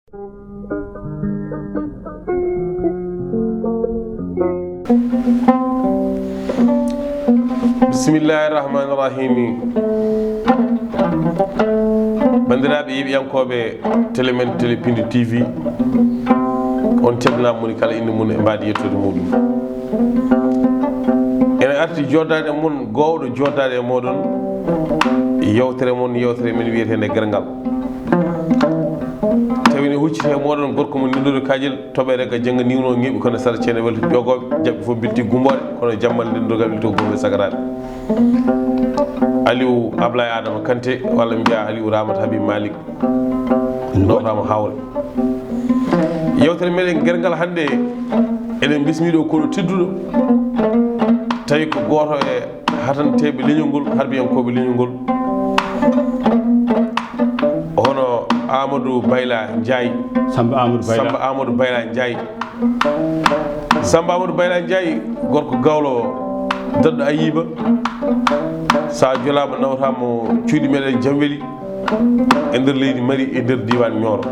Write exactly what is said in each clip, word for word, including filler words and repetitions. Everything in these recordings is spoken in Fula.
Bismillahi rahmani rahimi. Banndiraaɓe yiɓiyankooɓe télé men, Télé Pindi T V, on calminaama, moni kala innde mum e mbaadi yettude muɗum. Ene arti jooɗaade e mon, goowɗo jooɗaade e mooɗon, yewtere mon, yewtere men wiyeteende Gerngal. Tawi ne hucciti e mooɗon gorko mo ndindude kaajel, toɓeere ga jannga niwno ŋeɓi kono sara ceene welto ƴogooɓe, jaɓɓi fof bilti gumboore, kono jammal ndindugal wilto gombe sagaraaɓe. Aliou Ablaye Adama Kanté, walla mbiya Aliou Ramata Habib Malick, nawtama hawre. Yewtere meɗen Gerngal hannde, eɗen bismi ɗo koɗo tedduɗo, tawi ko gooto e hatanteeɓe leñol ngol, harbiyankooɓe leñol ngol, hono Amadou Bayla Ndiaye. Samba Amadou Bayla. Samba Amadou Bayla Ndiaye. Samba Amadou Bayla Ndiaye, gorko gawlo, daɗɗo Ayiba. Sa jolaama nawtama cuuɗi meɗen Jamweli, e nder leydi Mali, e nder diiwaan Nioro.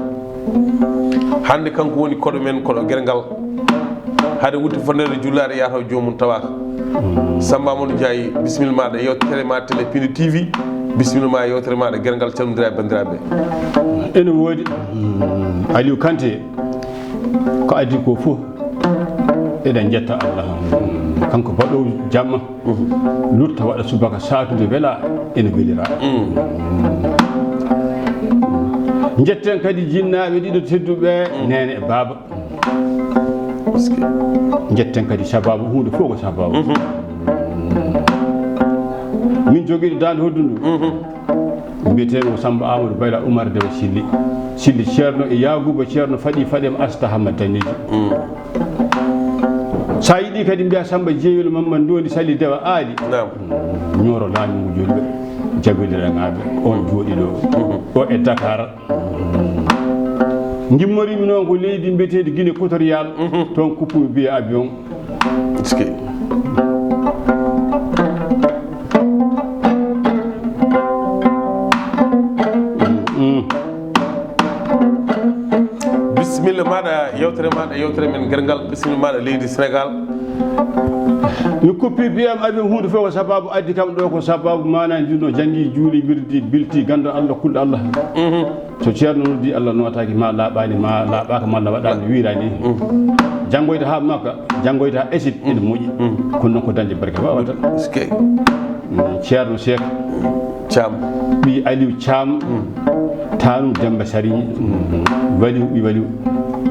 Hannde kanko woni koɗo men, koɗo Gerngal. Hade wutte fonndeede jullaade, yataw joomum tawaaka. Samba Amadou Ndiaye, bisimilla maaɗa e yewtere ma Télé Pindi T V. Bisimilla ma e yewtere maaɗa Gerngal, calmondira e banndiraaɓe. Ene woodi, mm, Aliou Kanté, ko adii ko fof, eɗen njetta Allah. Kanko baɗoowo jamma, lutta waɗa subaka saatude wela, ene welira. Mm. Njetten kadi jinnaaɓe ɗiɗo tedduɓe, mm, neene e baaba. Parce que njetten kadi sababu, huunde fof ko sababu. Mhm. Min jogiiɗo daande hoddundu. Mhm. Mbiyetee ko Samba Amadou Bayla Oumar Dewa Silli. Silli Ceerno e Yaaguba Ceerno faɗi faɗem asta Hamad Daneji. Mm. Sa yiɗi kadi mbiya Samba Jeewel Mamma Ndondi Sali Dewa Aali. Naam. Ñooro laami ngu julɓe. Jabeliraŋaaɓe. On jooɗi ɗo. Mhm. O e Dakar. Ngimmoriimi noon ko leydi mbiyeteedi Guinée Équatoriale, mhm, toon kuppumi biye avion. Est-ce que? Mm. Bisimilla maaɗa, yewtere maaɗa, yewtere men Gerngal. Bisimilla maaɗa, leydi Sénégal. Mi kuppi biyam avion, huunde fof ko sababu addi kam ɗo, ko sababu maana njuno janngi, juuli, wirdi, bilti, ganndo Allah, kulɗo Allah. Mhm. So Ceerno noddi, Allah nootaaki, ma laaɓaani, ma laaɓaaka, malla waɗaani, wiiraani. Mhm. Janngoyta haa Makka, janngoyta haa Égypte, ene moƴƴi. Mhm. Kono noon ko dañde barke waawata. Est-ce que? Mm, Ceerno Seek Caam. Ɓii Aliou Caam. Mm. Taanum Demba Sari. Mm. Waliw ɓii Waliw.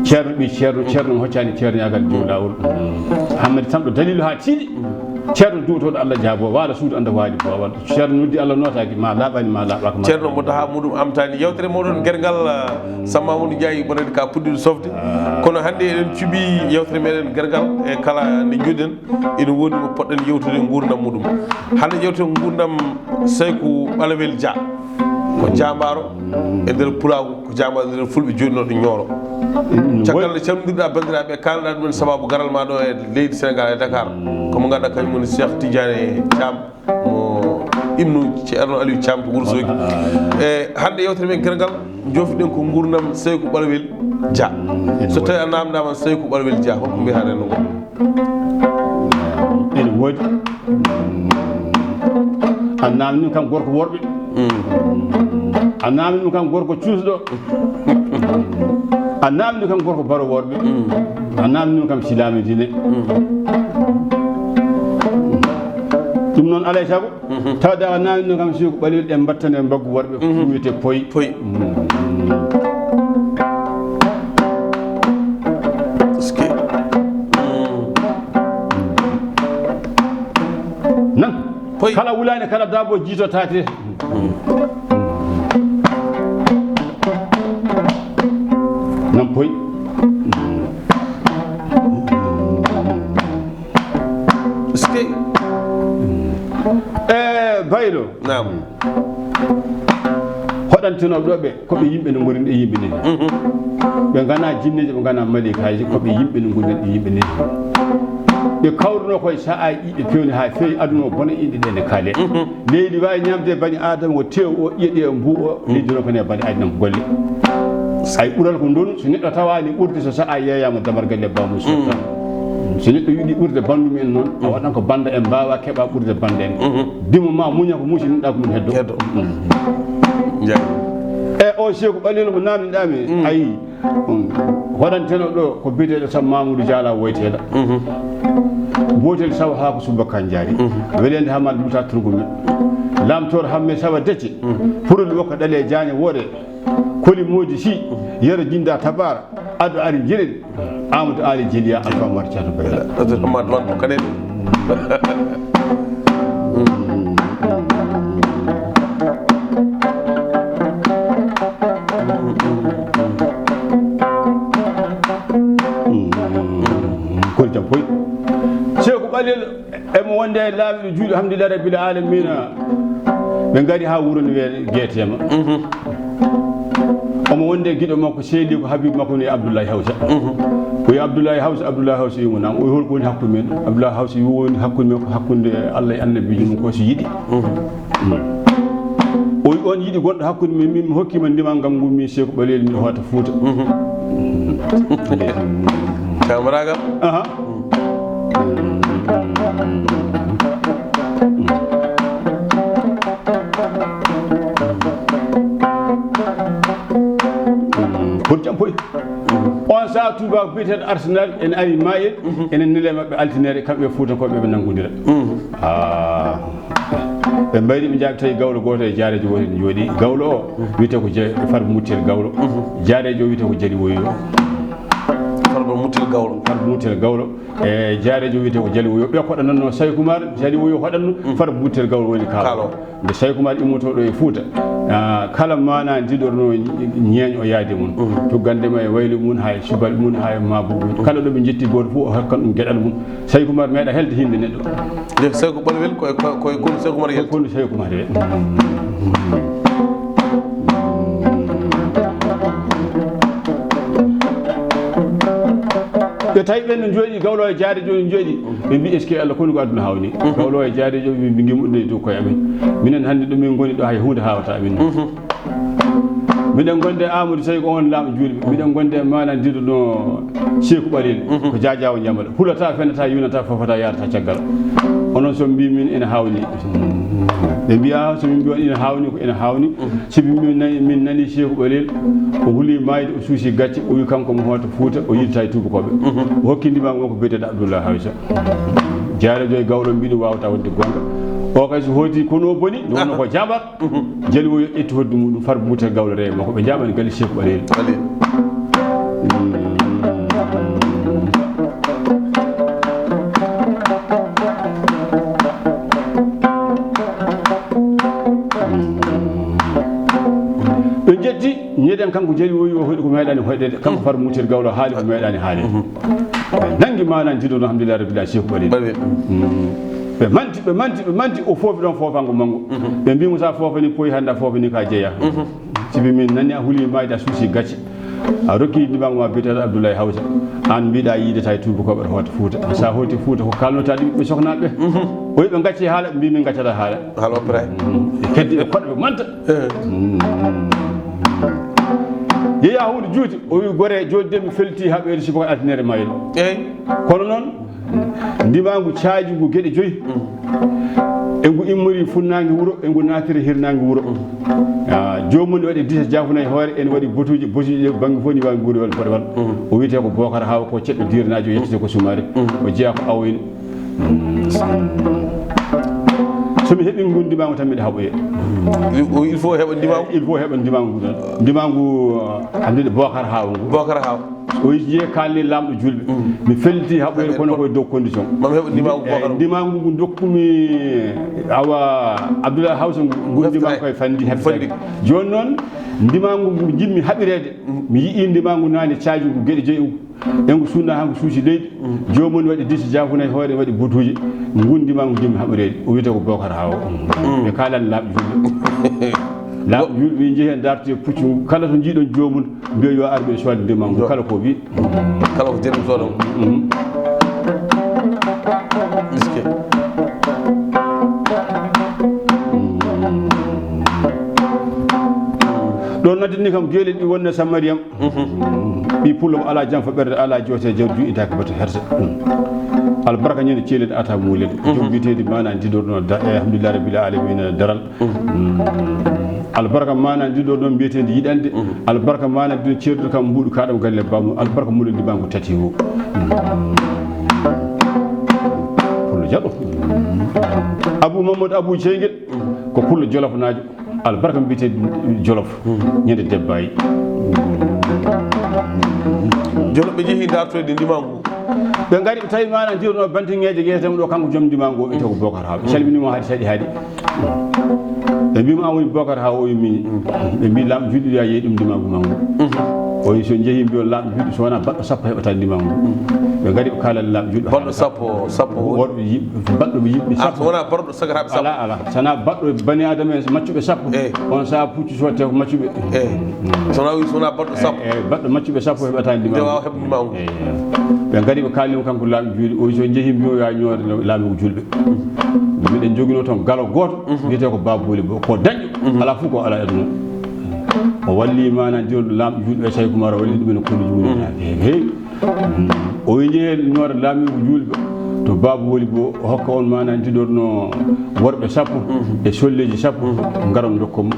Ceerno ɓii Ceerno, Ceerno mo hoccaani Ceerno yaagal dow laawol. Mm. Hammadi Samɗo Dalilu haa tiiɗi. Mm. Ceerno duwotooɗo Allah jaabo, waala suudu annda waali boowal. Ceerno noddi, Allah nootaaki, ma laaɓaani, ma laaɓaaka, ma Ceerno mo taha muɗum amtaani. Yewtere moɗon Gerngal, ah, Samba Amadou Ndiaye, bonani ka puɗɗiɗo sofde. Ah. Kono hannde eɗen cuɓi yewtere meɗen Gerngal e kala nde njuɗen, ina woodi mo poɗɗen yewtude e nguurndam muɗum. Hannde yewten nguurndam Sayku Ɓalawel Dia. Ko jaambaaro e nder Pulaagu, ko jaambaaro e nder Fulɓe jooɗinooɗo Ñooro. Mm, caggal nde calminirɗa banndiraaɓe, kaalɗa ɗumen sababu garal ma ɗo e leydi Sénégal e Dakar. Ko mo ngannduɗaa kañum woni Cheikh Tidiane Thiam, mo ibnu Ceerno Aliou Thiam to Wuro Soogi. Ah. E hannde yewtere men Gerngal, joofiɗen ko nguurndam Sayku Ɓalawel Dia. Mm, so tawi a naamndaama Sayku Ɓalawel Dia, holko mbiyata renndo ngo? Ene woodi. A naamnii kam gorko worɓe. Mm. A naamnii kam gorko cuusɗo. A naamnii kam gorko baro worɓe. Mm. A naamnii kam silaame diine. Mm. Ɗum noon alay sago. Mhm. Tawde a naamnii kam Sayku Ɓalawel, ɗe mbattane mbaggu worɓe, mhm, ko wiyetee poy. Poy. Mm. Est-ce que? Mm. Nan. Poy. Kala wulaani, kala daago jiitotaake. Mm. Nan poy. Est-ce que? Eh, Baylo. Naam. Hoɗantinooɓe ɗo ɓe, ko ɓe yimɓe no ngoni e yimɓe nini. Mhm. Ɓe nganaa jinneeji, ɓe nganaa maliikaaji, ko ɓe yimɓe no ngoni e yimɓe nini. Ɓe kawruno koye sa'aaji ɗi ɓe pewni haa feewi, aduna o bona, inɗe ɗe ne kaale. Mhm. Leydi waawi ñaamde bani Aadama o, tew o, ƴeɗi o, mbu o, mhm, leydi noon ko ne bani Aadama golle. Ay ɓural ko ndonu, so neɗɗo tawaani ɓurde, so sa'a yeeyaama dabargal e baamu sotta. So neɗɗo yiɗi ɓurde banndum en noon, a waɗan ko bannda en mbaawa keɓa ɓurde bannda en. Dimo ma muña ko musinɗa ko mum heddo. Heddo. Njaay. E o Seeku Ɓaleelu mo naamniɗaa mi, ayi, hoɗanteno ɗo ko biyeteeɗo Sam Mamadou Diala woyteeɗo. Gootel sawa haa ko subaka njaari. Weleende Hamad Moussa Tourgoumé. Laamtoor Hamme sawa decce. Purol wokka ɗale jaañe woore. Koli moodi si, yero jinda tabara, ado ari jiren, Amadou Ali Jeliya Alfa Omar Thiatou Bayla. Amadou Omar Thiatou Bayla. Koli jam koy. Seeku Ɓalel. Emo wonde e laamiiɗo juuɗe, alhamdulillahi rabbil alamina. Ɓe ngari haa wuro no wiyee Geeteema. Omo wonde e giɗo makko, sehli ko habiibu makko ni Abdullahi Hawsa. O yi Abdullahi Hawsa, Abdullahi Hawsa yi mo naam. O yi hol ko woni hakkunde men? Abdullahi Hawsa yi woni hakkunde men ko hakkunde Allah e annabiijo mum ko si yiɗi. O yi on yiɗi gonɗo hakkunde men, min mi hokkima ndimal ngal ngu mi Seeku Ɓalel mi hoota Fuuta. Kamaragal. Aha. Pour jam poy. On saa tubaako biyeteeɗo Arsenal ene ari maayel, ene nele maɓɓe altinere, kamɓe Fuutankooɓe ɓe nanngondira. Ah. Ɓe mbayri ɓe njaaɓi tawi gawlo gooto e jaareejo woni jooɗi. Gawlo o wiyetee ko Je-, Farba Muttel Gawlo. Jaareejo o wiyetee ko Jali Woyo. Farba Muttel Gawlo. Farba Muttel Gawlo. E jaareejo wiyetee ko Jali Woyo. Ɓe koɗa noon no Saykumar, Jali Woyo hoɗanno, Farba Muttel Gawlo woni kaalo. Kaalo. Nde Saykumar immotooɗo e Fuuta, ah, kala maana ndiɗorno ñeeño o yaade mum. Tuggande ma e waylu mum, haa e subalɓe mum, haa e maabuɓe mum. Kala ɗo ɓe njetti gooto fof o hokkan ɗum geɗal mum. Saykumar meeɗa helde hinde neɗɗo. Nde Sayku Ɓalwel ko e, ko, ko e konu Saykumar yalti. Ko konu Saykumar yalti. Ɓe tawi ɓen no jooɗi, gawlo e jaade jooɗi jooɗi. Ɓe mbi, "Est-ce que Allah, koni ko aduna hawni?" Gawlo e jaade jooɗi, ɓe mbi, "Ngimmuɗen e dow koye amen. Minen hannde ɗo min ngoni ɗo hay huunde haawata amen." Miɗen gonde Amadou Sey ko on laamɗo juulɓe. Miɗen gonde maana ndiɗo no Seeku Ɓalel. Ko jaajawo ñamala. Hulata, fenata, yunata, fofata, yarata caggal. Onon so mbi min ene hawni. Ɓe mbiya so min mbi on ene hawni, ko ene hawni. Sibi min nani, min nani Seeku Ɓalel. O huli mayde, o suusi gacce, o wi kanko mo hoota Fuuta, o yiɗata e tuubakooɓe. O hokki ndimagu makko biyeteeɗo Abdoulaye Hawsa. Jaare joyi gawlo mbiɗo wawata wonde gonga. O kay so hooti kono boni, nde wonno ko jabar. Jali o yo ƴettu hoddu muɗum, Farba Muttel Gawlo reeɓe makko. Ɓe njaɓani galle Seeku Ɓalel. Ɓe jetti, ñeɗen kanko Jali o yo hoɗi ko meeɗani hoɗede, kanko Farba Muttel Gawlo haali ko meeɗani haalede. Ɓe nangi maana jiɗo no, alhamdulillahi rabbil alamin, Seeku Ɓalel. Ɓe manti, ɓe manti, ɓe manti, o foofi ɗon foofango mango. Ɓe mbi mo, sa foofani poyi hannde, a foofani ka jeeya. Sibi min nani a huli mayde, a suusi gacce. A rokki ndimagu ma biyeteeɗo Abdoulaye Hawsa. An mbiɗa yiide tawi tuubakooɓe aɗa hoota Fuuta. Sa hooti Fuuta ko kalnota ɗum ɓiɓɓe soknaaɓe. O wi ɓe gacci haala, mbi min gaccata haala. Haala opéra. Ɓe keddi ɓe koɗa ɓe manta. Yeeya huunde juuti, o wi gore jooɗi de mi felti haɓeede subaka altinere mayel. Kono noon, ndimagu caaji ngu geɗe joyi. E ngu immori funnaange wuro, e ngu naatiri hirnaange wuro. Ah, joomum ne waɗi disa jaafunay hoore, ene waɗi botuuji, botuuji ɗe bannge fof ni waawi nguuri wal boɗewal. O wiyetee ko Bokar Haawa, ko ceɗɗo diirnaajo, yettete ko sumaare. O jeyaa ko awoyni. So mi heɓi ngun ndimagu tan miɗa haɓoye. Il faut heɓa ndimagu? Il faut heɓa ndimagu ngu ɗon. Ndimagu, ah, am Bokar Haawa ngu. Bokar Haawa. O yiɗi kaalni laamɗo juulɓe. Mi felliti haɓoyde kono koye dow condition. Mami heɓa ndimagu Bokar. Ndimagu ngu dokkumi awa Abdoulaye Hawsa ngu, ngu ndimagu koye fandi, heɓtaki. Jooni noon, ndimagu ngu jimmi haɓireede. Mi yi'i ndimagu naane caaji ngu geɗe joyi. E ngu sunna ha ngu suusi leydi. Joomum waɗi disi jaafunay hoore, waɗi butuuji. Ngu ndimagu jimmi haɓireede. O wiyete ko Bokar Haawa. Ɓe kaalani laamɗo juulɓe. Laamɗo juulɓe jeehi en darti e puccu ngu. Kala to jiiɗon joomum, mbiya yo ar ɓe soodde ndimagu ngu. Kala ko wi. Kala ko jari soodam. Miske. Ɗo Naddini kam geele ɗi wonno Samariyam. Ɓi pullo mo alaa jam fo ɓerde, alaa joote jawdi juɗɗitaaki batte herse. Albarka ñande ceelede ata muulede. Joom mbiyeteeɗi maana ndiɗo ɗo da-, eh, alhamdulillah rabbil alamina daral. Albarka maana ndiɗo ɗo mbiyeteeɗi yiɗande. Albarka maana ndiɗo ceerɗo kam mbuuɗu kaɗam galle baamu. Albarka muulede baamu tati o. Pullo jaɗo. Abu Mamadou Abu Ceygel ko pullo jolofnaajo. Albarka mbiyetee Jolof, ñande debbaay. Jolof ɓe njehi dartoyde ndimagu. Ɓe ngari ɓe tawi maana ndiwno bantingeeje geese mum ɗo, kanko joom ndimagu o, ɓe tawi ko Bokar Haw. Ɓe calmini mo haadi saɗi haadi. Ɓe mbi mo an woni Bokar Haw, o yummi. Ɓe mbi laamɗo juuɗe ya yeeyi ɗum ndimagu mangu. O wi so jeehi mbiyo laamɗo juuɗe so wona baɗɗo sappo heɓata ndimagu ngu. Ɓe ngari ɓe kaalani laamɗo juuɗe. Baɗɗo sappo, sappo woni? Worɓe yiɗ-, baɗɗo yiɗɓe sappo. Ah, so wona baɗɗo sagataɓe sappo. Ala, ala. Sana baɗɗo bani Adama e maccuɓe sappo. Eh. On saha puccu so watte ko maccuɓe. Eh. So wona wi, so wona baɗɗo sappo. Eh, eh, baɗɗo maccuɓe sappo heɓata ndimagu. Nde wawa heɓde ndimagu. Eh, eh. Ɓe ngari ɓe kaalimo kanko laamɗo juuɗe. O wi so jeehi mbiyo ya ñoore laamiigu julɓe. Miɗen jogino toon galo gooto, wiyetee ko Baba Boli Bo. Ko dañɗo. Ala fof ko ala e aduna. O walli maana ndiwon laamɗo juulɓe e Sayku Mara, o walli ɗumen e kolluji mum. He, he. O wi jeehe ñoore laamiigu juulɓe to Baba Boli Bo, o hokka on maana ndiɗon no worɓe sappo e solleeji sappo, ngaron ndokka mo.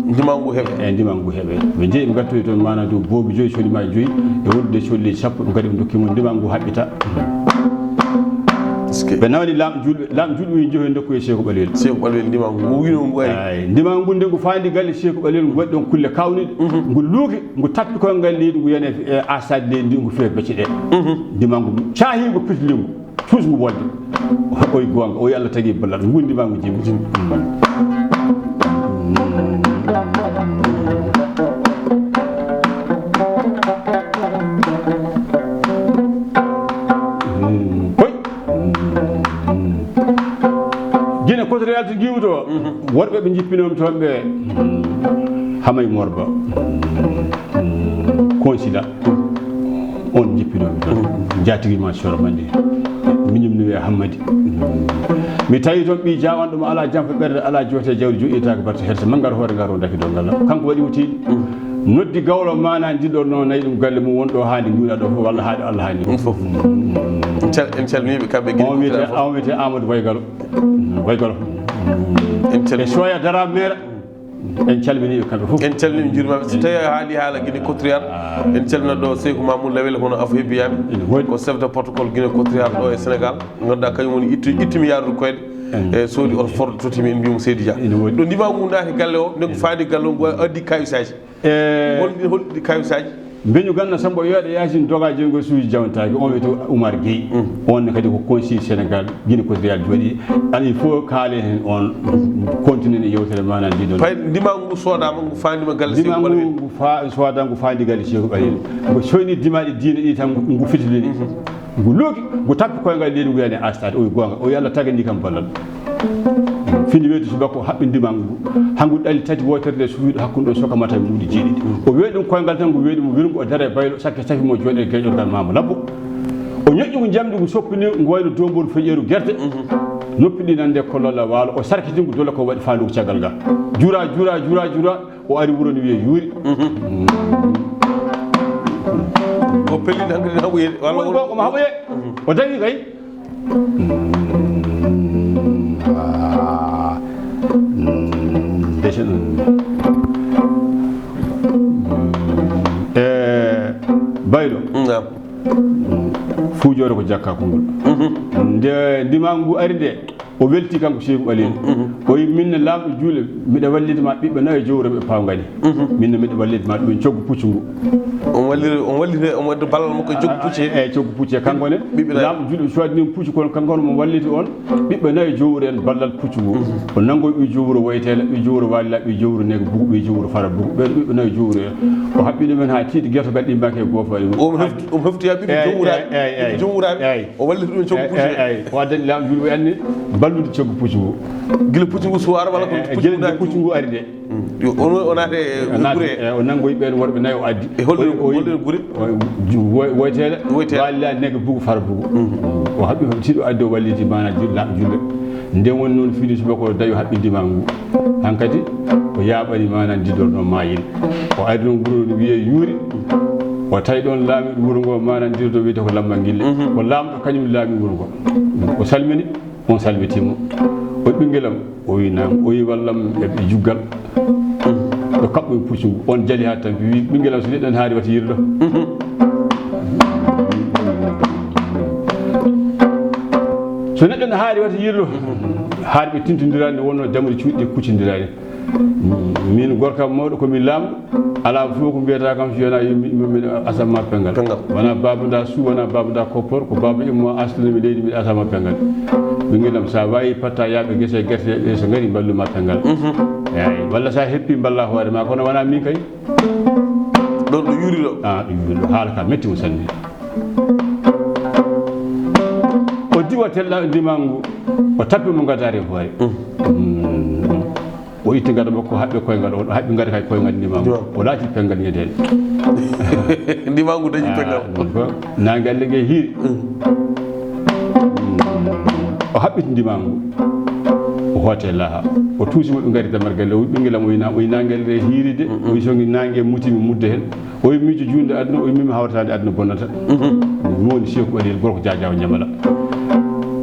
Ndimagu heɓe. E ndimagu heɓe. Ɓe jeeyi ɓe ngattoyi toon maana dow boobi joyi, soli ma joyi, e wondude e solleeji sappo, ɓe ngari ɓe ndokki mo ndimagu haɓɓita. Ɓe nawani laamɗo juulɓe, laamɗo juulɓe wi jeehoy ndokkoye Seeku Ɓalel. Seeku Ɓalel ndimagu ngu wino ngu ari. Ay, ndimagu ngu nde ngu faandi galle Seeku Ɓalel, ngu waɗi ɗon kulle kawniɗe. Ngu luuki, ngu tappi koyngal leydi, ngu yani e, e asade leydi ndi, ngu fewi becce ɗe. Ndimagu caahi ngu pitli ngu, cuus ngu wolde. Oy goonga, oy Allah tagi ballal, ngu ndimagu jimmi. Koy. Gine kotoyal to jiwto. Worɓe ɓe jippinomi toon ɓe. Hamay Morba. Consulat. On jippinomi toon. Jaatigi ma Soro Mande. Miñum no wiya Hammadi. Mi tawi toon ɓi jawanɗo mo ala jam fo ɓerde, ala joote jawdi joɗɗitaaka batte herse. Manngal hoore ngal ro daki dongal. Kanko waɗi o tiiɗi. Noddi gawlo maana ndiɗo no nayi ɗum galle mum wonɗo haandi ngiwɗa ɗo fof walla haaɗi Allah haandi. Ɗum fof. En cal-, en calminiiɓe kamɓe gine on wiyete, kuttira fof. On wiyete Amadou Baygalo. Baygalo. En calmini-, e Soya Dara Mera. En calminiiɓe kamɓe fof. En calmini, en juurimaɓe. So tawi a haali haala gine kottira, en calmina ɗo Seyku Mamoudou Lawel hono Afo Hebbiyaɓe. Ene woodi. Ko chef de protocole gine kottira ɗo e Sénégal. Ngannduɗaa kañum woni ittu-, ittumi yaarude koyɗe. E soodi oto fordo totimi en mbiyamo Seydi Dia. Ene woodi. Ɗo ndimagu ngu naati galle o, nde ko faandi galle o, ngu addi kawisaji. E hol-, holɗi kawisaaji? Mbeñu ganna Samba Yooɗa Yaasin Doga Jeyngo Suuji Jawntaaki, on wiyetee Oumar Gueye. On ne kadi ko conseiller Sénégal, Guinée Équatoriale jooɗi. Ani fof kaale heen on continue e yewtere maana ndi ɗon. Pay ndimagu ngu soodama, ngu faandima galle Seeku Ɓalel. Ndimagu ngu fa-, soodama, ngu faandi galle Seeku Ɓalel. Ngu soyni dimaaɗi diine ɗi tan, ngu fitilini. Ngu looki, ngu tappi koyngal leydi, ngu yani astaade. O wi goonga, o wi Allah tagani kam ballal. Fini weeti subaka o haɓɓi ndimagu ngu. Hangu ɗali tati, wootere nde suwiiɗo hakkunde o soka mata e mbuuɗi jeeɗiɗi. O weeɗi ɗum koyngal tan, ngu weeɗi mo wirngu, o dara e baylo, sakke safi mo jooɗe geeƴorgal maamo labbo. O ñoƴƴi ngu njamndi, ngu soppini, ngu wayno domburu feƴƴeeru gerte. Noppi ɗi nande kollolla waalo, o sarkiti ngu dola ko waɗi faandu caggal ngal. Jura, jura, jura, jura. O ari wuro ne wiya yuuri. O pelliti hankadi haɓoyeede. Walla woni won- ko omo haɓoye. O dañi kay. Ah. Ndese ɗum. E baylo. Naam. Fuujoore ko jakka konngol. Nde ndimagu ngu ari nde. O welti kanko Seeku Ɓalel. O wi, min ne laamɗo juulɓe, miɗa wallita ma ɓiɓɓe nayo jowre ɓe pawgani. Min ne miɗa wallita ma ɗumen coggu puccu ngu. On walliri, on walliri, on wadde ballal makko e coggu puccu he. E coggu puccu he. Kanko ne, ɓiɓɓe nayo. Laamɗo juulɓe coodani puccu kono kanko ne mo walliti on, ɓiɓɓe nayo jowre en ballal puccu ngu. O nango ɓi jowre Woytela, ɓi jowre Walla, ɓi jowre Nega Bugu, ɓi jowre Fara Bugu. Ɓen ɓiɓɓe nayo jowre en. O haɓɓi ɗumen haa tiiɗi gertogal ɗi mbake goofaani. Omo hefti, omo heftoya ɓiɓɓe jowre. Eyi, eyi, eyi. Jowre. Eyi. O walliti ɗum coggu puccu he. Eyi, eyi. O addani laamɗo juulɓe anni ballude coggu puccu ngu. Gila puccu ngu suwaara walla ko puccu ngu gila ngu puccu ngu ari de. Yo, on, o naata e gure. Eyi, o nangoyi ɓeen worɓe nayo o addi. E holɗen, o, o, holɗen gure? O, ju-, wo-, Woytela. Woytela. Walla Nega Bugu, Fara Bugu. O haɓɓi tiiɗo addi o walliti maana ju-, laamɗo juulɓe. Nden woni noon fini subaka o dañi o haɓɓi ndimagu ngu. Hankadi o Yaaɓani manan didorɗo maayel. O ari ɗon wuro no wiyee Yuuri. O tawi ɗon laamiiɗo wuro ngo manan didorɗo wiyetee ko Lamma Ngille. Ko laamɗo kañum laami wuro ngo. O salmini, on salmitii mo. O ɓinngel am, o wi naam, o wi wallam e juggal. Ɗo kaɓɓo e puccu ngu, on jali haa tampi, wi ɓinngel am, so neɗɗo ene haari wata yiiru ɗo. So neɗɗo ene haari wata yiiru ɗo. Haari ɓe tintondiraani, wonno jamɗe cuuɗi ɗe kuccondiraani. Min gorko am mawɗo ko mi laamɗo, alaa fof ko mbiyata kam so wonaa yo mi immo mbiɗa asama ma penngal. Penngal. Wonaa baaba nda suu, wonaa baaba nda koppor, ko baaba immo aslanmi leydi mbiɗa asama ma penngal. Ɓinngel am, so a waawi patta yaaɓe gese e gerte ɗe so ngari mballu ma penngal. Eeyi, walla so a heppi mballa hoore ma, kono wonaa min kay. Ɗon ɗo yuuri ɗo. Ah, ɗo yuuri ɗo. Haala ka metti mo sanne. O diwa tella ndimaangu ngu, o tappi mo ngadaare hoore. Mm. O itti gada makko, haɓɓi koyngal, o haɓɓi gada kay koyngal ndimaangu. Ndimaangu. O laati penngal ñeeñal. Ndimaangu dañi penngal. Ah, ɗum ko naange Allah nge hiiri. Mm. O haɓɓiti ndimaangu. O hooti e laaha. O tuusi mo ɓe ngari dammal galle. O wi ɓinngel am, o wi na-, o wi naange Allah nde hiiri de. Mm, mm. O wi so ngi naange muti mi mudda heen. O wi miijo juulde aduna, o wi min mi hawrataade aduna bonnata. Mhm. Mi woni Seeku Ɓaleeri gorko Jaajaw Jamala.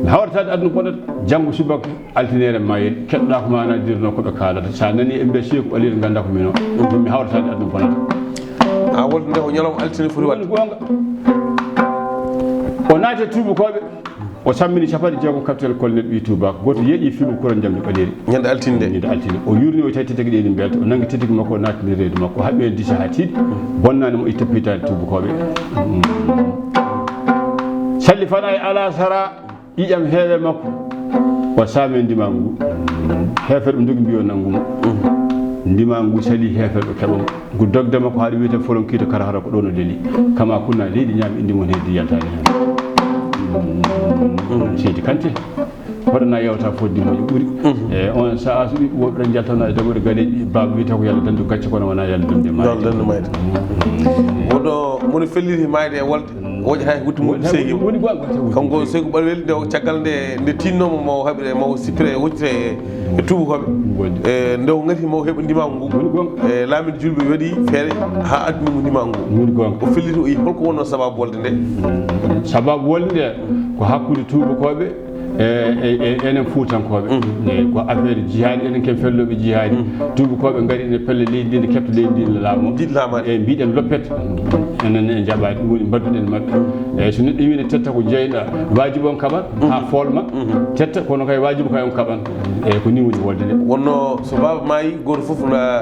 Mi hawrataade aduna bonnata, janngo subaka Altineere maayel, keɗoɗaa ko maana dirno ko ɓe kaalata. So a nanii en mbiya Seeku Ɓaleeri, nganndaa ko min o. Min mi hawrataade aduna bonata. A wolde nde ko ñalawma altine foti waɗde. Woni goonga. O naati e tuubakooɓe, o sammini capanɗe jeegom captel colonel ɓii tuubaako. Gooto yeeƴi filu kuran jamɗe ɓaleeri. Ñande altine nde. Ñande altine. O yuurni o tawi tetegi ɗe ene mbelta. O nanngi tetegi makko, o naatni reedu makko. O haɓɓi en disi haa tiiɗi. Bonnaani mo itta piitaali tuubakooɓe. Salli fana e alasara. Ƴiiƴam heewe makko, o saami ndimaangu ngu. Heeferɓe ndogi mbiyo nanngu mo. Ndimaangu ngu sali heeferɓe keɓa mo. Ngu dogde makko haa ɗo wiyetee Folonkiito Karahara ko ɗoon o leli. Kama kunna leydi ñaami indi mon heddi yaltaani heen. Seydi Kante, hoɗana yewta fodde moƴƴo ɓuri. E on sa'a so ɓiɓɓe woɓɓe ɗon njaltano e dammuɗe galeeji, baaba wiyetee ko Yalla dandu gacce kono wonaa Yalla dandu mayde. Yalla dandu mayde. Wono, moni felliti mayde e wolde. Woƴata e hutti mum. Woni, seydi woni, woni gwa-, gwa-, woni. Kanko Seeku Ɓalwel nde o caggal nde, nde tinnomo mo haɓire, mo sippire, e huccire e, e tuubakooɓe. Woni. E, nde o ngati mo heɓa ndimaangu ngu. Woni goonga. E, laamiiɗo juulɓe waɗi feere haa addani mo ndimaangu ngu. Woni goonga. O felliti o yi holko wonno sababu wolde nde. Sababu wolde nde ko hakkunde tuubakooɓe e, e, e, enen Fuutankooɓe. Mhm. E, ko affaire jihaadi, enen ken fellooɓe jihaadi. Mhm. Tuubakooɓe ngari ene pella leydi ndi, ene kepta leydi ndi, ene laamoo. Ndi laamaa. E, mbiɗen loppet. Enen en njaɓaani, ɗum woni mbaɗduɗen maɓɓe. Mhm. Eeyi, so neɗɗo wiyi ne tetta ko jeyɗa, waajibi on kaɓan, mhm, haa foolma, mhm, tetta, kono kay waajibi kay on kaɓan. Eeyi, ko nii woni wolde nde. Wonno so baaba maayi, gooto fof na,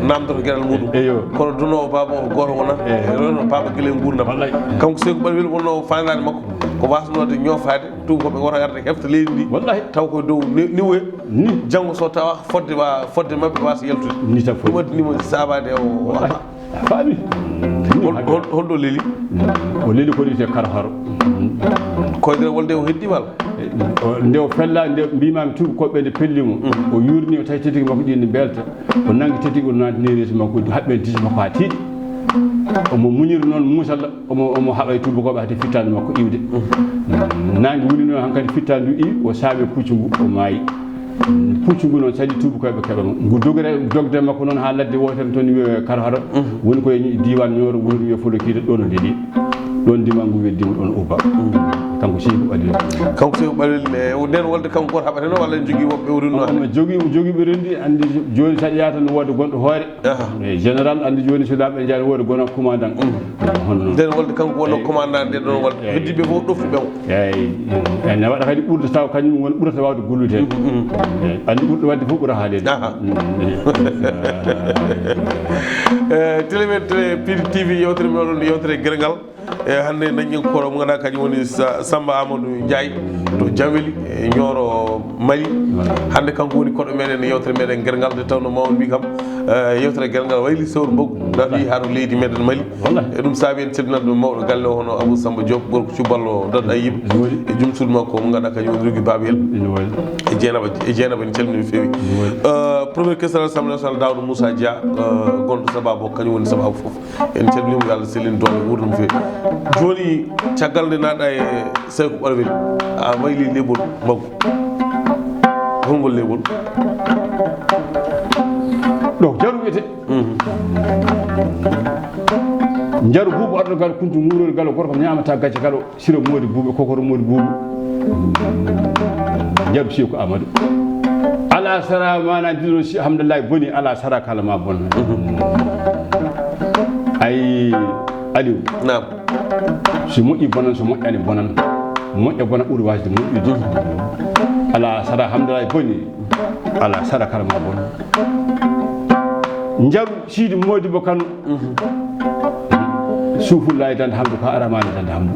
naamndoto geɗal muɗum. Eeyo. Kono dunoowo baaba o ko gooto wona. Eeyo. Eeyo, no baaba gila e nguurndam. Wallay. Kanko Seeku Ɓalwel wonno faandaare makko ko waasnoode ñoofaade. Tuubakooɓe wota arde hefta leydi ndi. Wallahi. Taw ko dow ni-, niwuya. Ni. Janngo so tawa fodde wa-, fodde maɓɓe waasa yaltude. Ni tan fodde. Ɗum addani mo saabaade o, o. Wallahi. A faami? Hol-, hol-, holɗo leli? O leli ko wiyetee Karharo. Koydere wolde o heddi walla? E, o, nde o fella, nde mbiimaami tuubakooɓe nde pelli mo. Mm. O yuurni o tawi tetigi makko ɗi ne mbelta. O nanngi tetigi o naatni reedu makko, haɓɓi disi makko haa tiiɗi. Omo muñiri noon muusalla. Omo, omo haɓa e tuubakooɓe hade fittaandu makko iwde. Naange woni noon hankadi fittaandu iwi, o saami puccu ngu, o maayi. Puccu ngu noon sali tuubakooɓe keɓa mo. Ngu dogre, dogde makko noon haa ladde wootere toon wiyee Karhara. Mhm. Woni ko e diiwaan Ñooro, wuro wiyee Folokiita, ɗoon o leli. Ɗoon ndimaangu weddi mo, ɗoon o ubba. Mhm. Kanko Seeku Ɓalwel. Kanko Seeku Ɓalwel, e, o ndeen wolde kanko gooto haɓata noon walla ene jogii woɓɓe o renndo? Omo jogii, o jogii ɓe renndi, anndi jooni so a yaata no woodde gonɗo hoore. Aha. E, général, anndi jooni so laaɓe njaari woode gona commandant. Mm. Hono noon. Nden wolde kanko wonno commandant nde ɗon wolde. Eyi. Heddiiɓe fof ɗoftuɓe mo. Eyi. Eyi, ne waɗa kadi ɓurde taw kañum woni ɓurata waawde gollude heen. Mm, mm. Eyi, anndi ɓurɗo waɗde fof ɓura haaleede. Aha. Mm. E, Télé Meɗen Télé Pire T V, yewtere meɗen, yewtere Gerngal. E, hannde dañen koɗo mo ngannduɗaa kañum woni Sa-, Samba Amadou Ndiaye to Diaweli, e Nioro Mali. Hannde kanko woni koɗo meɗen e yewtere meɗen Gerngal, nde tawno mawɗo mbi kam, e, yewtere Gerngal wayli sawru mbaggu, nda ɗo haa to leydi meɗen Mali. Wallahi. E ɗum saabi en calminande mawɗo galle o hono Abou Samba Diop, gorko cuballo Dad Ayiba. Ene waɗi. E joom suudu makko mo ngannduɗaa kañum woni Rougui Babel. Ene waɗi. E Dieynaba, e Dieynaba en calminii ɓe feewi. Ene waɗi. E, premier questeur Assemblée nationale Daouda Moussa Dia, e, gonɗo sababu o, kañum woni sababu fof. En calminii mo, yo Allah sellin doole wuurna mo feewi. Jooni, caggal nde naatɗa e Seeku Ɓalwel, a wayli leeɓol mbaggu. Holngol leeɓol? Njaru buubu arɗo gal kuntu nguurori gal gorko ñaamata gacce gal siro moodi buubu kokoro moodi buubu. Njaru siyo ko Amadou. Ala sara mana diɗon si alhamdulillahi boni ala sara kala ma bon. Ay Aliou. Naam. So moƴƴi bonan, so moƴƴani bonan. Moƴƴa bona ɓuri wasde moƴƴude. Ala sara alhamdulillahi boni. Ala sara kala ma bon. Njaru Sidi Modibo Kano. Suufullahi dande hamdu ka aramani dande hamdu.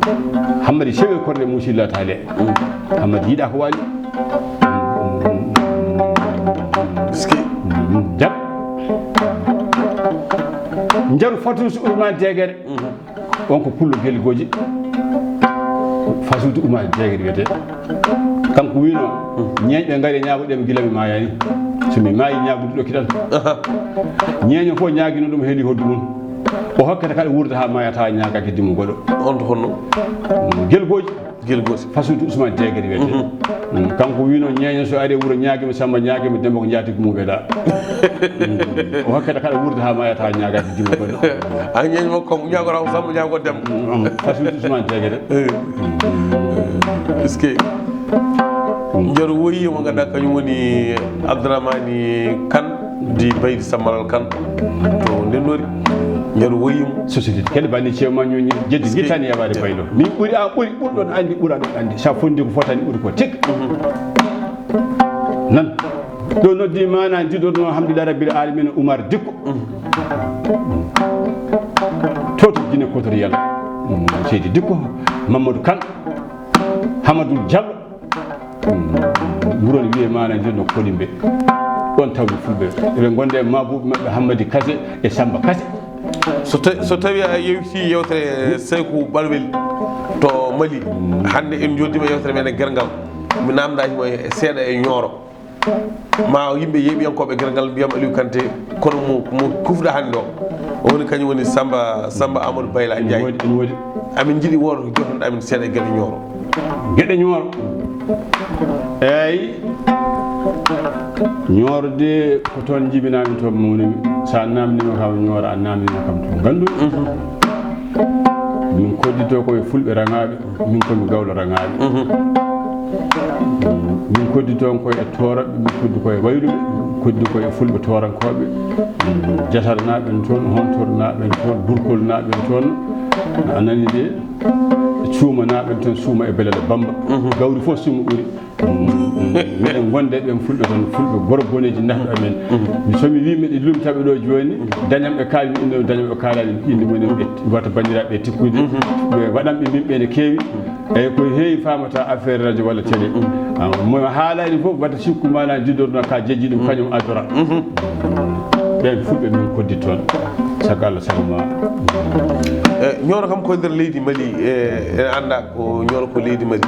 Hammadi sewe korɗe musilla tale. Hammadi yiɗa ko wali. Njaru. Njaru Fatou Ousmane Degere. On ko pullo gelgoji. Fasuudu Umar Jeegede wiyete. Kanko wino, ñeeñɓe ngari ñaagoɗen gila mi maayani. So mi maayi ñaagudu ɗo kiɗal. Ñeeño fof ñaagino ɗum heeli hoddu mum. O hokkata kala wuurda haa maaya tawa ñaagaki dimmo goɗɗo. On to honno? Gelgoji. Gelgoji. Fasuudu Usman Jeegede wiyete. Mm, kanko wino ñeeño so ari wuro ñaagima Samba ñaagima Demba ko njaati ko muɓeɗa. O hokkata kala wuurda haa maaya tawa ñaagaki dimmo goɗɗo. A ñeeño makko kam ñaagora ko Samba ñaago Demba. Mm, fasuudu Usman Jeegede. Est-ce que Njaru woyi mo ganduɗa kañum woni Abdourahmani Kane di Baydi Sammalal Kane to Ndennori. Njaru woyi mo. Société kadi bani ceema ñoñi jeddi gittani yawaade baylo. Min ɓuri a ɓuri ɓurɗon andi ɓuraɗon andi. Sa fondi ko fotani ɓuri ko tik. Nan. Ɗo noddi mana jiɗoɗo alhamdulillah rabbil alamin Oumar Dicko. To to Guinée équatoriale. Seydi Dicko, Mamadou Kane, Hamadou Diallo. Wuro ne wiye mana jiɗo no Kolimbe. Ɗon tawde fulɓe. Eɓe gonde e mabuɓe maɓɓe Hammadi Kase e Samba Kase. So ta-, so tawi a yewti yewtere Seyku Ɓalwel to Mali, hande en joddima yewtere meɗen Guergal. Mi namda himo e seeɗa e Ñooro. Ma yimɓe yeeɓiyankoɓe Guergal mbiyam Aliou Kanté, kono mo, mo kufɗa hande o. O woni kañum woni Samba, Samba Amadou Bayla Ndiaye. Ene woodi, ene woodi. Amin jiɗi wooto jotonɗo amin seeɗa e Gueɗe Ñooro. Gueɗe Ñooro. Eyyi. Ñooro de ko toon jibinami toon mawnimi. Sa namnima kam Ñooro, a namnima kam to Gandu. Min koddito ko e fulɓe raŋaaɓe, min ko mi gawlo raŋaaɓe. Min koddito ko e tooraɓe, min koddi ko e wayluɓe, koddi ko e fulɓe toorankooɓe, jatarnaaɓe en toon, hontornaaɓe en toon, burkolnaaɓe en toon. A nani de, cuumanaaɓe en toon, suuma e belele Bamba. Gawri fof suuma ɓuri. Meɗen gonde ɓen fulɓe toon, fulɓe goro boneji nahɗo amen. So mi wi meɗe lumtaɓe ɗo joni, dañam ɓe kaali mi inde, dañam ɓe kaalani mi inde mumen ɓe wata bandiraɓe tikkude. Ɓe waɗanɓe min ɓe ne keewi. Eyyi ko heewi famata affaire radio walla télé. Ah, mo haalani fof wata sikku mana jidorno ka jejji ɗum kañum adora. Ɓen fulɓe min koddi toon. Sago Allah sago ma. E, Ñooro kam ko nder leydi Mali, e, ene anda ko Ñooro ko leydi Mali.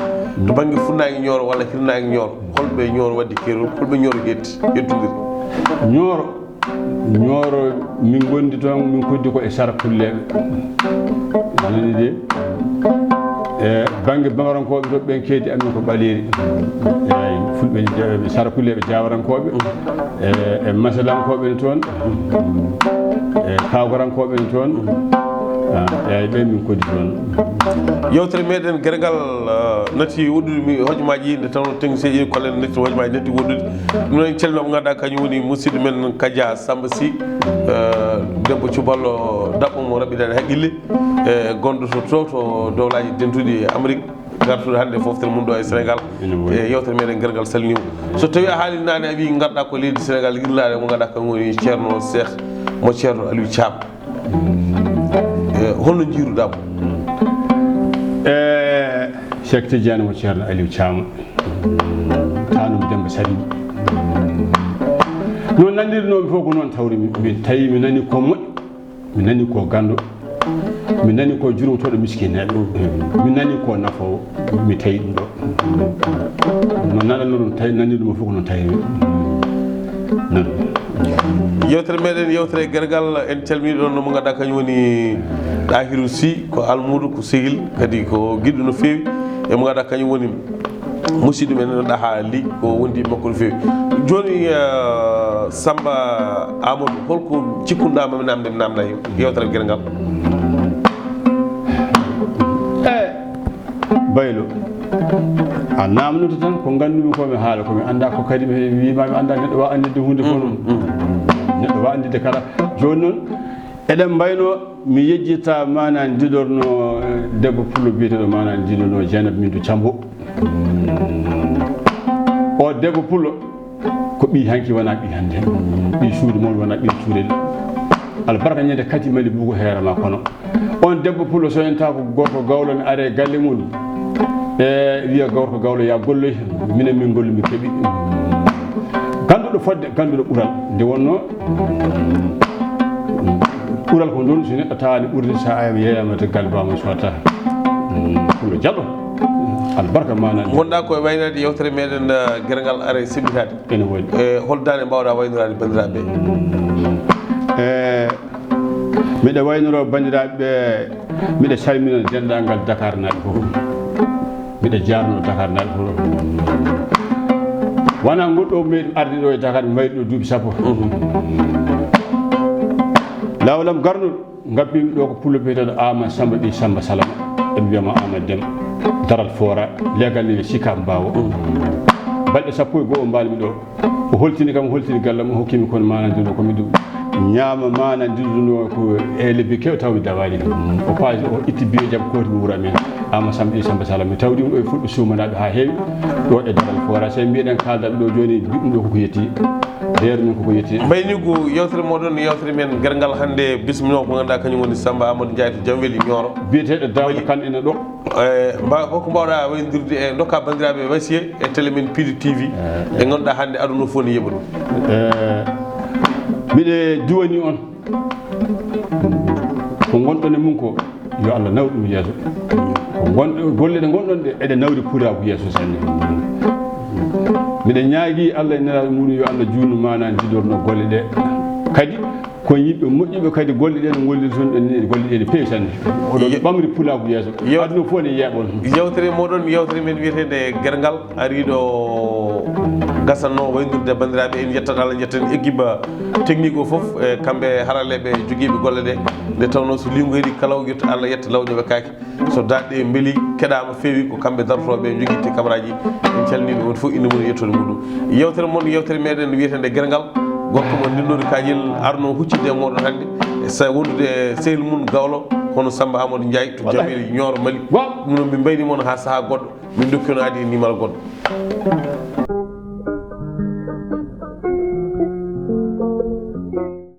To bangge funnaange Ñooro walla hirnaange Ñooro, holɓe Ñooro waddi keerol, holɓe Ñooro yetti, yettodiri? Ñooro, Ñooro min gondi toon, min koddi ko e Sarakulleeɓe. Nani de? E bangge Bamarankoɓe to ɓen keedi amin ko Ɓaleeri. Eyi, fulɓe, e, Sarakulleeɓe Jaawarankoɓe. E, e Masalankoɓe ne toon, e Kawgorankoɓe ne toon, ah, eyyi, ɓe min koddi toon. Yewtere meɗen Guergal, ah, natti woɗɗude mi hojomaaji nde tawno technicien ji kollen natti hojomaaji natti woɗɗude. Ɗum noon en calminama ganduɗa kañum woni musidɗo men Kadia Samba Sy, ah, debbo cuballo daɓɓo mo raɓɓiɗani haqqille, e gonɗo to, to, to dowlaji dentuɗi Amérique. Gartude hannde e foftere mum ɗo e Sénégal. Ene woodi. E yewtere meɗen Guergal salminima. So tawi a haali naane a wi ngarɗa ko leydi Sénégal, yirlaade mo ngarɗa ko woni Ceerno Seex mo Ceerno Aliou Thiam. E holno jiiruɗa mo? E Seex Tidiane mo Ceerno Aliou Thiam. Tanum Demba Sali. Noon nandirnomi fof ko noon tawrimi. Mi tawi mi nani ko moƴƴo. Mi nani ko ganndo, mi nani ko jurmotooɗo miskineeɓe, mi nani ko nafoowo, mi tawi ɗum ɗo. No nananno ɗum, tawi, nani ɗum fof ko noon tawi. Nan. Yewtere meɗen, yewtere Guergal, en calmini ɗon mo ganduɗa kañum woni Ɗahiru Sy, ko almuudo, ko sehil, kadi ko giɗɗo no feewi. E mo ganduɗa kañum woni Musidɗo men no ɗaha li ko wondi makko no feewi. Jooni, eh, Samba Amadou, holko cikkunoɗa mami namde mi namda him yewtere Gere ngal? E Baylo, a namdoto tan ko nganndu-mi ko mi haala, ko mi annda ko kadi mi wiima mi annda neɗɗo waawa anndinde huunde fof noon. Neɗɗo waawa anndinde kala. Jooni noon, eɗen mbayno mi yejjita mana ndidorno, eh, debbo pullo biyeteɗo mana ndidorno Jeynaba Mindu Cambo. O debbo pullo ko ɓii hanki wona ɓii hannde. Ɓii suudu mon wona ɓii cuurel. Albarka ñande kadi mali bugo heera ma kono. On debbo pullo so en taw ko gorko gawlo ne are galle mum. E wiya gorko gawlo ya golloy, minen min gollu mi keɓi. Ganduɗo fodde, ganduɗo ɓural. Nde wonno ɓural ko ndon, so neɗɗo tawani ɓurde, sa ayama yeeyama to gal bama sota. Pullo jaɗo. Albarka mana. Gonɗa koye waynade yewtere meɗen, eh, Gere ngal are seɓɓitade. Ene woni. E hol dande mbawɗa waynorade bandiraɓe? E miɗa waynoro bandiraɓe, miɗa salmina dendagal Dakar naɓe fof. Miɗa jarno Dakar naɓe fof. Wona goɗɗo o meɗi arde ɗo e Dakar, mi wayri ɗo duuɓi sappo. Lawalam garnol. Ngabbimi ɗo ko pullo biyeteɗo Ama Samba ɓi Samba Salama. Ɓe mbiyama Ama Dem. Daral Fora, legal ne Sika Mbawo. Balɗe sappo e go'o mbalmi ɗo. O holtini kam, o holtini gallam, o hokkimi kono mana nduno ko mi ɗum. Ñaama mana nduno ko e lebbi kew taw mi dawani. O paasi, o itti biyo jam kooti mi wura men. Ama Samba ɓi Samba Salama. Mi tawdi ɗum ɗo e fulɓe sumanaɓe ha heewi. Ɗo e Daral Fora. Se mbiɗen kalda ɗo joni, ɗum ɗo koko yetti. Heer min koko yetti. Mbaynigu yewtere moɗon, yewtere men Gere ngal hannde bismino ko ganduɗa kañum woni Samba Amadou Ndiaye to Jamweli Nioro. Biyeteɗo Daouda Kane ene ɗo. E mba hoko mbawɗa waynodirde e dokka bandiraɓe wasiya e télé men Piidi T V. E ganduɗa hannde aduna fof ne yeɓa ɗum. E miɗe duwani on ko gonɗon e mum ko. Yo Allah nawru ɗum yeeso. Ko gon- golle ɗe gonɗon ɗe eɗe nawri pulaagu yeeso sanne. Miɗa ñaagi Allah e nelaaɗo muɗum yo Allah juutnu mana jiɗorno golle ɗe. Kadi ko yimɓe moƴƴuɓe kadi golle ɗe no gollirton ɗen ni, golle ɗe ne peewi sanne. Oɗon ɓamri pulaagu yeeso. Aduna fof ne yeeɓon. Yewtere moɗon, yewtere men wiyetede Gere ngal. Ariiɗo gasanno wayndirde banndiraaɓe, en yettat Allah, en yettan équipe technique o fof, e kamɓe haralleeɓe jogiiɓe golle ɗe, nde tawnoo so liingu herii kala o yetto Allah, yetta lawƴooɓe kaake. So daɗɗe mbeli keɗaama feewi, ko kamɓe darotooɓe jogiiɓe caméra ji. En calminii ɓe won fof innde mum e yettoode muɗum. Yewtere mon, yewtere meɗen wiyetende Gere ngal, gorko mo ndinnoori kaƴel arno huccitde e moɗon hannde, e sa- wondude e sehil mum gawlo, hono Samba Amadou Ndiaye to Jamel Nioro Mali. Ɗum noon min mbayni mon haa sahaa goɗɗo. Min dokki on aadi e nimal goɗɗo.